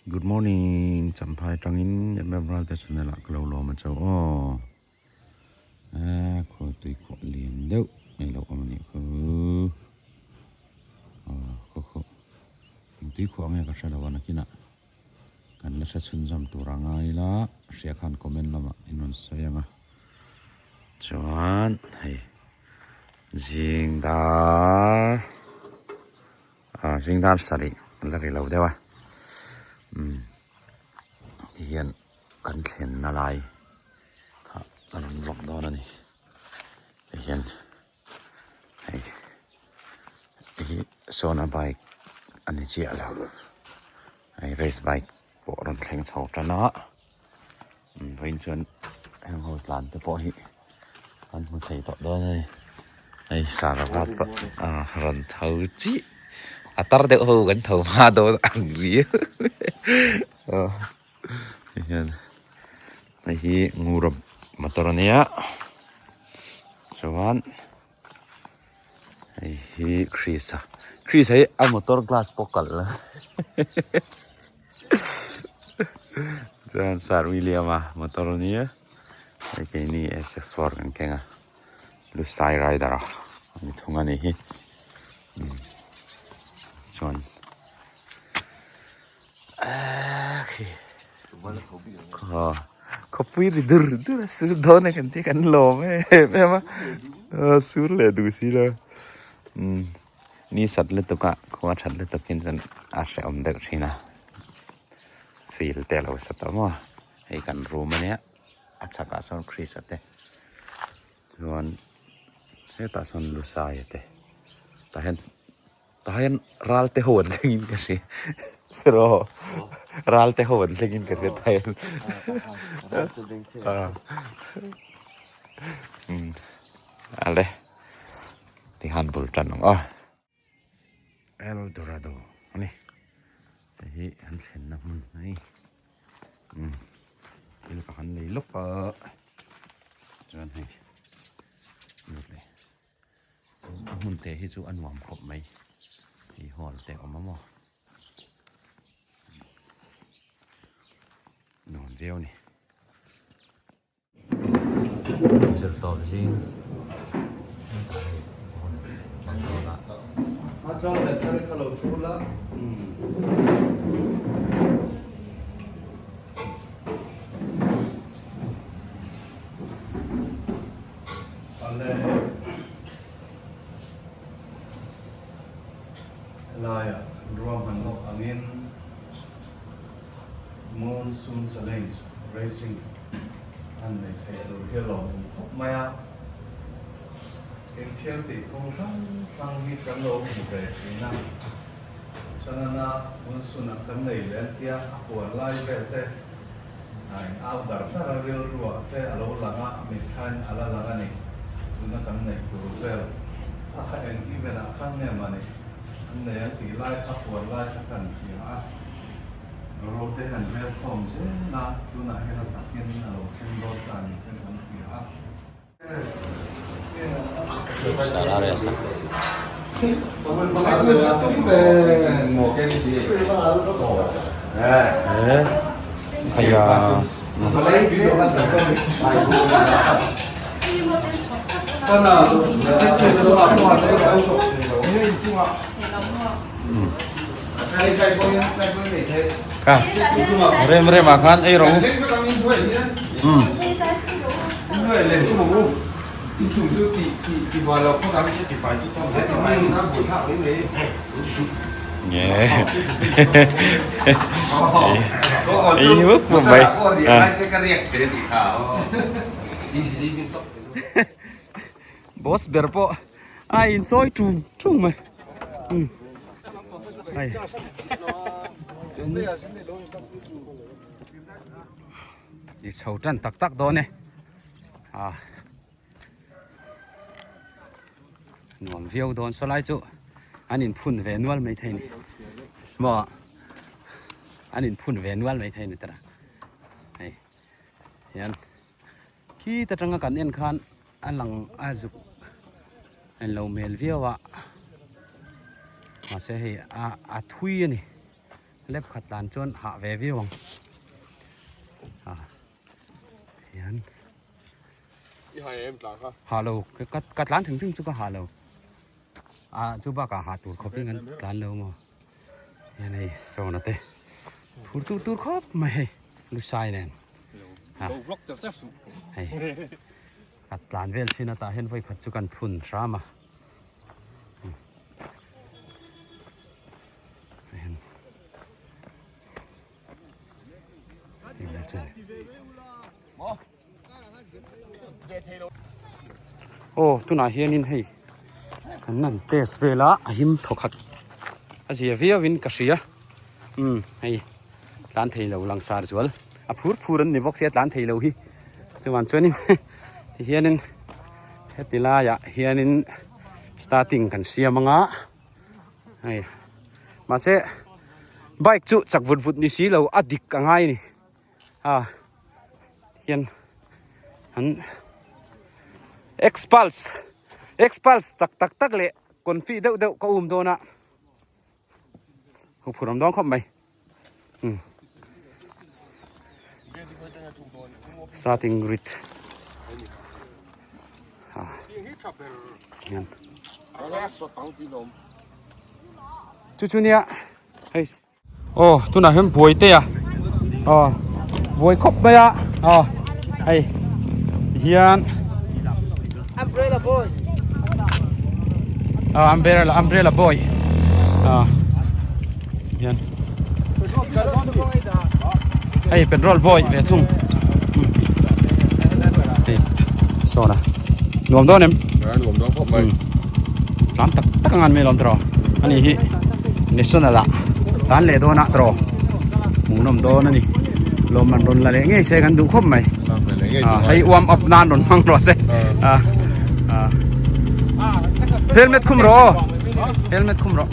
Good morning Champhai atangin MM Ralte channel ah ka lo lawm a chau aw eh khawi tui khawh lian deuh nei lo awm anih khu aw khaw khaw eng tui khawh ange ka hre lo a nakinah kan la hre chhunzawm tur a ngai ila hria khan comment lamah in rawn sawi ang a chuan hei zing dar. Ah zing dar sarih a la ri lo deuh a umm ti hian kan thlenna lai kha a rawn vlog dawn a ni ti hian hei hi sawna bike a ni chiah lo hei race bike pawh a rawn thleng chho tan a umm vawiin chuan heng ho tlan te pawh hi kan hmu thei tawh dawn a ni hei saravat pawh a rawn tho chiah a tar deuh ho kan tho hma dawn ang riau aw tihian hei hi ngur motor a nia chuan hei hi Chris a Chris a hi a motor glass pawh kalh la chuan sir William a motor a nia hei keini SX4 kan keng a Lusai rider a ni thung a ni hi chuan ahh khi aw khawpui ri dur dur a sur dawn a kan tih kan lawm em em a sur leh duh si lo umm ni sat lutuk a khua that lutuk hin chuan a hrehawm deuh thin a feel te a lo sa tawh maw hei kan room a nia a chhakah sawn Chris a te chuan hetah sawn Lusai a te tah hian tah hian ral te ho an thleng in ka hria erawh ral te ho an thleng in ka hria tah hian umm ale tikhan bul tan ang aw. El Dorado a ni hei hi an thlenna hmun a ni umm thil ka han lei lawk a chuan hei lut leh a hmun te hi chu a nuam khawp mai hei hall te a awm a maw nuam viau a ni. Zirtawp zing Monsoon Challenge Racing an nei thei tur hi a lawmawm khawp mai a, inthial tih kawng hrang hrang hi kan lo hmu ve thin a, Chanana monsoon ah kan nei leh an tia a puan lai vel te a in au dar dar a rilruah te a lo lang a, mitthlain a la lang a ni, tuna kan neih tur vel a kha eng event ah khan nge mah ni an nei an tih lai kha puan lai kha kan hria a. Rote han rel khawm zel a, tunah hian a takin a lo thleng dawn ta ni ten kan hria a. Ka rem rem ah khan ei rawh u umm. Ei vuk vuk mai boss ber pawh a inchawi tung tung mai umm hei i chho tan tak tak dawn e ah nuam viau dawn saw lai chu an inphun ve nual mai thei a ni maw an inphun ve nual mai thei a ni tara hei hian. Khi ta tanga kan en khan a lang a zuk en lo hmel viau a mahse hei a a thui a ni Lap khat tlan chuan hah ve viau ang a hian hah lo ka tlan hrim hrim chu ka hah lo a chu bakah hah tur khawp in kan tlan lo maw hian hei sawna te phur tur tur khawp mai hei lusai nen a hei ka tlan vel chin atah hian vawi khat chu kan phun hram a. Aw tunah hianin hei kan han test vel a a him thaw khat a zia viau in ka hria umm hei tlan thei lo langsar zual a phur phur an ni bawk sia tlan thei lo hi chuan chuanin tihianin heti laiah hianin starting kan siam anga. Hei mahse bike chu chak vut vut ni si lo a dik a ngai a ni a hian an xpulse xpulse chak tak tak leh confi deuh deuh ka um dawn a huphurh awm dawn khawp mai umm starting grid ah hian chu chu nia hei aw tunah hian buai te a aw buai khawp mai a aw hei hian umbrella boy ah umbrella umbrella boy ah hian hei petrol boy ve thung hei sawna nuam dawn em nuam dawn khawp mai tlan tak tak ang an mai lawm tawh ani hi national ah tlan leh dawn ah tawh hmuhnawm dawn ani lawm an rawn la leh ngei se kan duh khawp mai hei warm up nan rawn hmang rawh se helmet khum rawh aw helmet khum rawh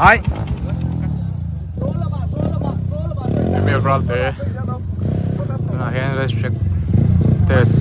ai Email ral te tunah hian restrict test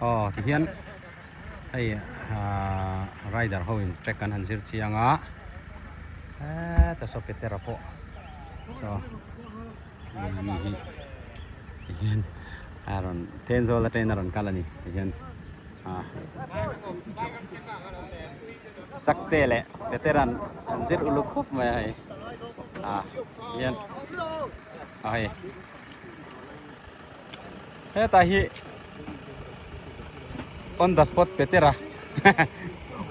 Aw tihian hei ahh rider ho in track an han zir chiang a heta saw petera pawh saw mi hi tihian a rawn Thenzawl atangin a rawn kal a ni tihian ah Sakte leh Petera'n an zir uluk khawp mai a hei ah hian a hei hetah hi on the spot Petera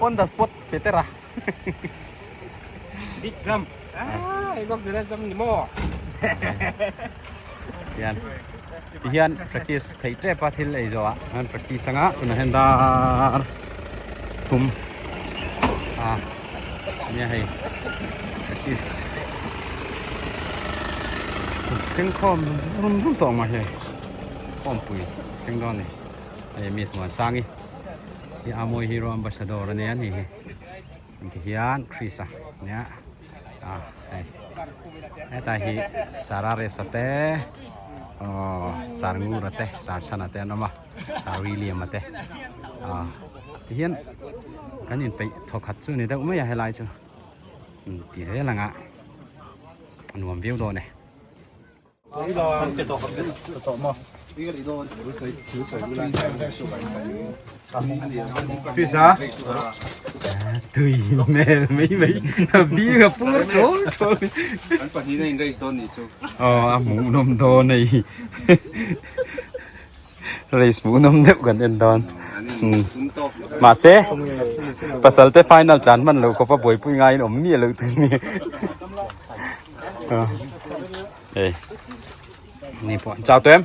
on the spot Petera big jump ah i bak zira jump ni maw hian tihian practice theih tep a thil ei zawh ah an practice anga tunah hian dar thum a nia hei practice thleng khawm rum rum tawh mai hei khawmpui thleng dawn a ni hei miss Muansangi hi Amawi Hero Ambassador a nia ni hi tihian Chris a nia a hei hetlai hi Sarah Resa te. Aw Sir Ngura te Sir Chhana te an awm a Sir William a te ah tihian kan inpeih thawkhat chu ni deuh mai a helai chu ti zel ang a a nuam viau dawn e. Tui mel mai mai bing a pur thawl thawl An pahnih na in race dawn nih chu. Aw a hmuhnawm dawn hei race hmuhnawm deuh kan en dawn mahse pasal te final tlan hman loh khawpa buaipui ngaiin awm miah loh tur ni hei ni pawh an chau tawh em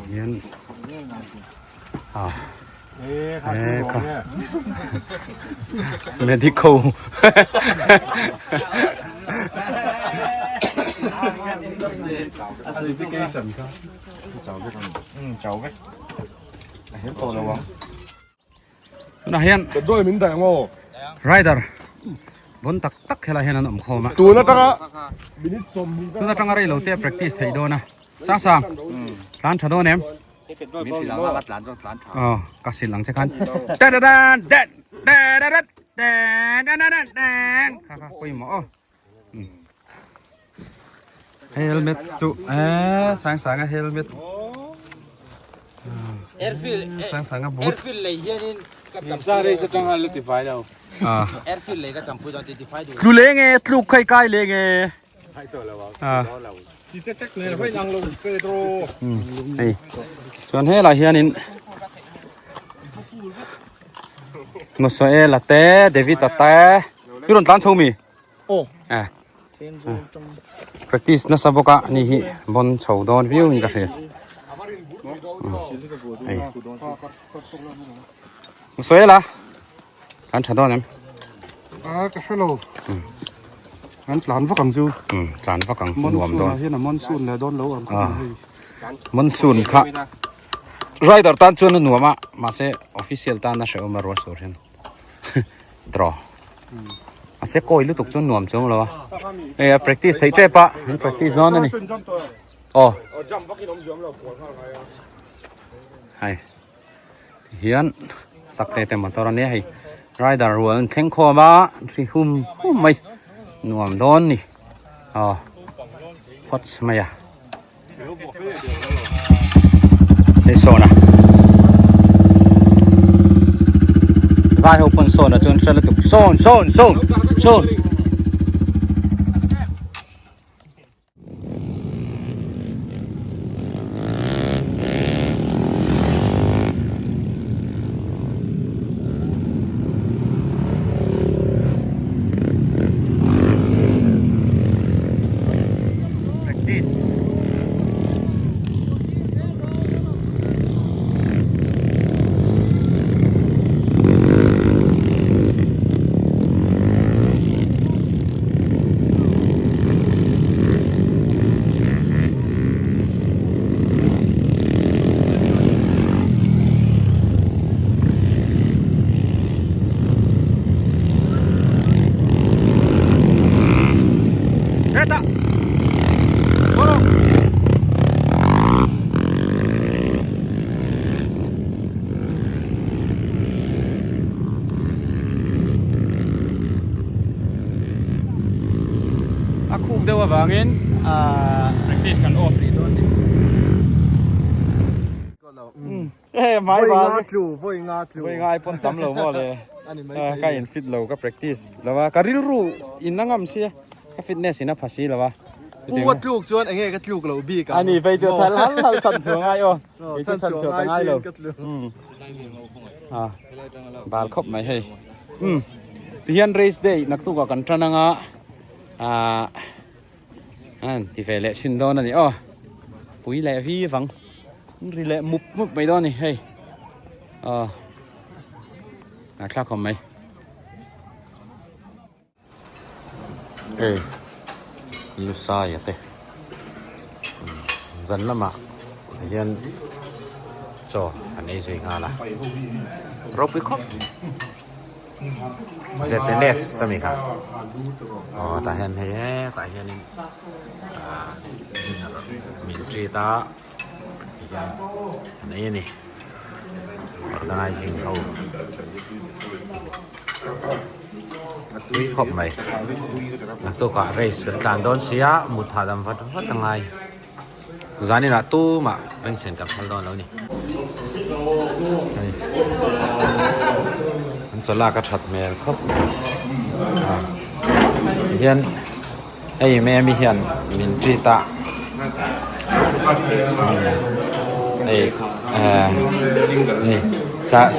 hian a e kha medical Tunah hian rider bon tak tak helai hian an awm khawm a. Tun atanga minute 20 Tun atanga rei lo te practice theih dawn a. Sang sang tlan tha dawn em? Aw ka sil ang che khan. Da da da da da da da da da da da kha kha pawimawh aw. Helmet chu eh sang sang a helmet Airfield sang sang a boot airfield lei hianin ka cham Sa rei sa tang hal ti fai lo. ah airfield lei ka champui dawn ti ti fai duh tlu leng e tluk khai kai leng e ah hei chuan helai hianin Mosoela te David a te i rawn tlan chho mi Eh. Practice nasa bawk a ni hi bon chho dawn viau in ka hria. Hei. Sawi la. Kan tha dawn em? A ka hre lo. An tlan vak ang chu. Um tlan vak ang nuam dawn. Monsoon ah hian a monsoon leh dawn lo ang khawp mai hei. Monsoon kha rider tan chuan a nuam a mahse official tan a hrehawm a rual sur hian. Draw. A se kawi lutuk chuan nuam chuang lo a. Hei a practice theih tep a, an practice dawn a ni. Aw. Hei. Hian sak te te motor a nia hei. Rider rual an thleng khawm a, an hri hum hum mai. Nuam dawn ni. Aw. Phawts mai a. Hei sawn a vai ho pawn sawn a chuan hre lutuk sawn sawn sawn sawn. Practice. Reta. Bolo. A khuk deuh avangin practice kan off rih dawn ni. Vawi nga tlu, vawi nga tlu. Vawi nga ai pawn tam lo maw le. Ka in fit lo, ka practice lo a. Ka rilru in a ngam sia, ka fitness in a pha si lo a. Pu ka tluk chuan enge ka tluk lo bik ang. Ani phei chu thal hal hal chhan chhuah ngai aw. Kei chu chhan chhuah ka ngai lo. Bal khawp mai hei. Tihian race day naktuk ah kan tan anga. An ti ve leh thin dawn a ni aw pui leh vi vang an ri leh mup mup mai dawn a ni hei aw a thlak awm mai hei lusaia te zan lamah tihian chaw an ei zui nghal a ropui khawp. ZNS a ni kha aw tah hian hei hetah hianin ah. Dinner min treat a tihian an ei a ni organizing ho tui khawp mai naktukah race kan tlan dawn sia mut hahdam vat vat a ngai. Zaninah tumah bengchhen kan phal dawn lo ni. Hei an chawlak a that hmel khawp mai a tihian hei memi hian min treat a hei eh hei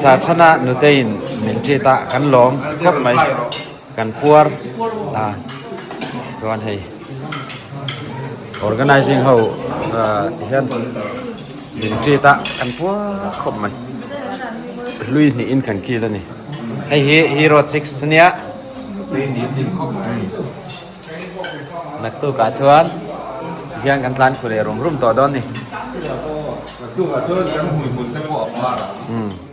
sarchhana nuteiin min treat a kan lawm khawp mai kan puar a chuan hei. Organizing ho ti hian min treat a kan puar khawp mai hlui hnih in kan kil a ni hei hi hero 6 ania naktuk ah chuan hian kan tlan khu leh rum rum tawh dawn a ni. Naktuk ah chuan kan hmuihmul te pawh a par ang.